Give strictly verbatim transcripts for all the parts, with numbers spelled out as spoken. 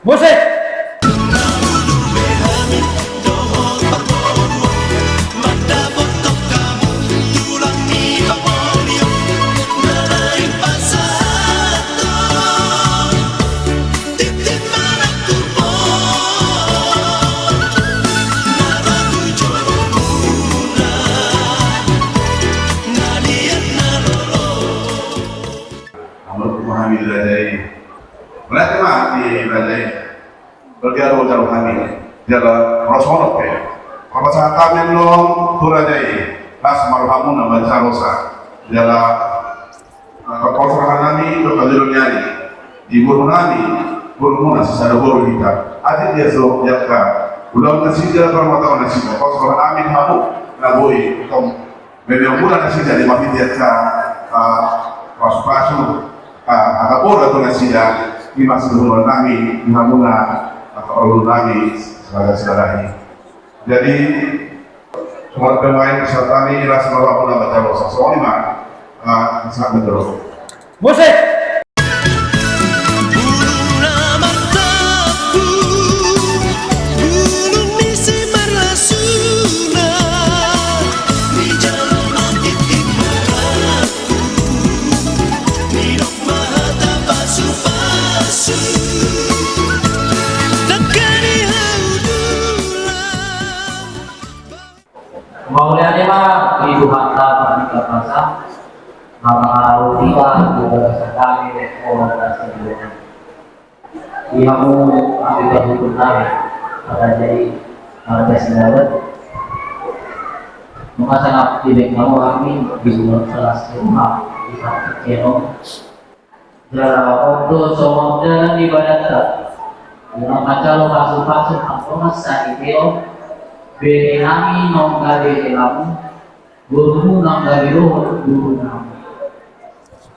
Musik. Hamu ma hami di raja i. Berarti ma di raja i. Berarti ado jalo hami. Jala ro songon on pe. Pasahat hami annon tu raja i. Las ma rohamuna manjalo sa. Jala, eh, pasahat hami tu kajuruan ni ari. Di boru nami, boru muna sisada boru hita. Atik dia so, jaka. Ulaon nasida, parmata nasida. Pasahat hami hamu. Na boi, tong. Memang muna nasida di mami dia ka, ah, pasu-pasu, ah, angka boru tu nasida, di masa dulu nami, di hamuna, angka ulu nami, saudara-saudari. Jadi, cuma pemain peserta ni, ras mawa puna baca bahasa Solo, ma, ah, sangat betul. Musik. Bulung na martampuk, bulung ni si marlasuna, ni jalo ma tintin marangkup, ni dok ma hata pasu-pasu. Dangka ni hau dulang. Mauliate ma di Tuhanta Pardenggan Basa, na mangarahon hita di bagasan hami, di hamu angka parhundul nami, raja i, raja Silaban. Nunga sangap dilehon hamu hami di bulan salas di rumah, di samping keno. Jala on do songon dalan ni badanta. Unang manjalo pasu-pasu, anggo na sadipeon, bere nami nunga gabe helamu, borumu nunga gabe dohot boru nami.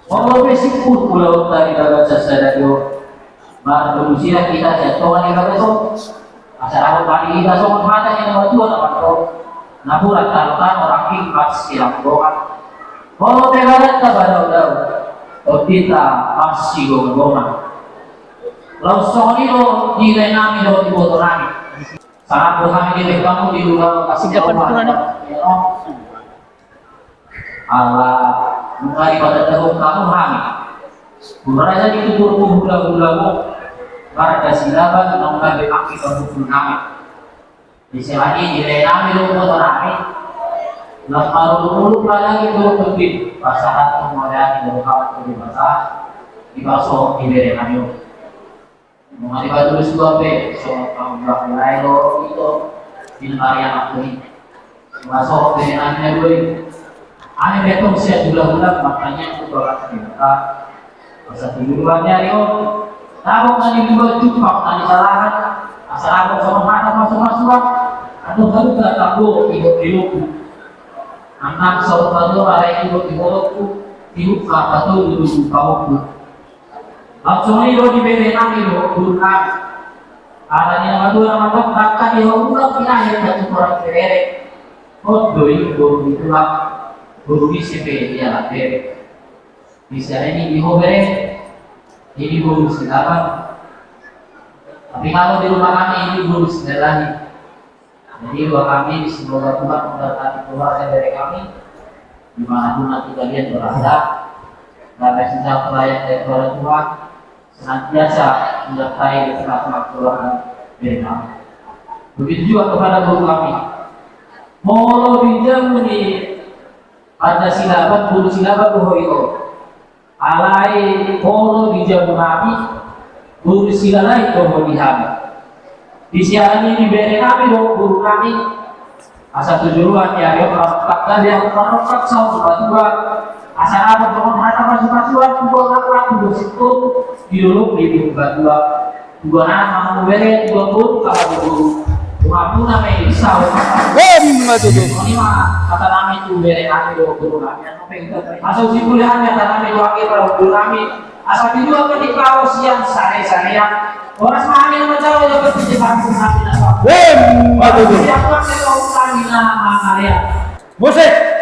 Molo pe simpul ulaonta di bagasan sadari on, marhite sian hita sian tonga ni bagasan on. Asa dapot hami hita songon hata ni natuatua na mandok, napuran tano-tano, rangging parsiranggonggan. Molo pe badanta badao-dao, tondinta parsigomgoman. Laos songon i do di lae nami dohot iboto nami. Sangap do hami dilehon hamu di ulaon na singkat on. Ala nunga dipatandahon hamu hami, tu raja ni tuturmu, hulahulamu, marga Silaban, nunga be anggi pahundul nami. Di sela ni i di lae nami dohot iboto nami, lam marolop-olop ma lagi tu tondim, pasahathon mauliate tu Tuhanta Pardenggan Basa, dipasahat di bere nami on. Nunga dipatudu sude be, songon pangulahi lae do ito, di na marianak i. Nunga songon bere nami na dua i. Hami pe tong sian hulahula martangiang tu Tuhanta Debata. Asa tu joloan ni ari on, dapot na nibuat, jumpang na nisalahan, asa dapot songon hata pasu-pasuan, andor halumpang tabo ihot ni lombu. Nang songon tabo na lae ihot ni lombu, ihut ma patolu lombu pahompu. Laos songon i do di bere nami dohot boru nami. Ala ni na matua na mandok, dangka ni hau dulang, pinahe ma tu porang ni bere. On do i boru ni tulang, boru ni ise pe dialap bere. Di sela ni i di ho bere, i di boru Silaban. Tapi kalau di rumah kami i di boru Silalahi. Jadi, doa kami, semoga Tuhan memberkati keluarga dari kami, di mana pun nanti kalian berada, dan kasih sayang dari Tuhan, senantiasa mendatangi di tengah-tengah keluarga mereka. Begitu juga kepada guru kami. Molo di jabu ni Raja Silaban, guru Silaban do ho i. Alai molo di jabu nami, guru Silalahi do ho di hami. Di siala ni dibere nami do guru nami, asa tu joloan ni ari on marongkap, gabe ahu marongkap saur matua, asa dapot dohot hata pasu-pasuan tu bola, tu bola singkop, di dolok ni Purbatua. Dua nama mubere, dua boru, kata boru. Dua puna me bisa. Emma tutu. Ini mah kata nami tu bere nami, dua boru nami. Asa uji kuliah nami, kata nami, dua kira boru nami. Asa di dua kali kau siang sare-sarean. Horas nami nama jauh ya berarti di kampung nami nasa. Emma tutu. Siang nami kau nami nama kalian. Musik.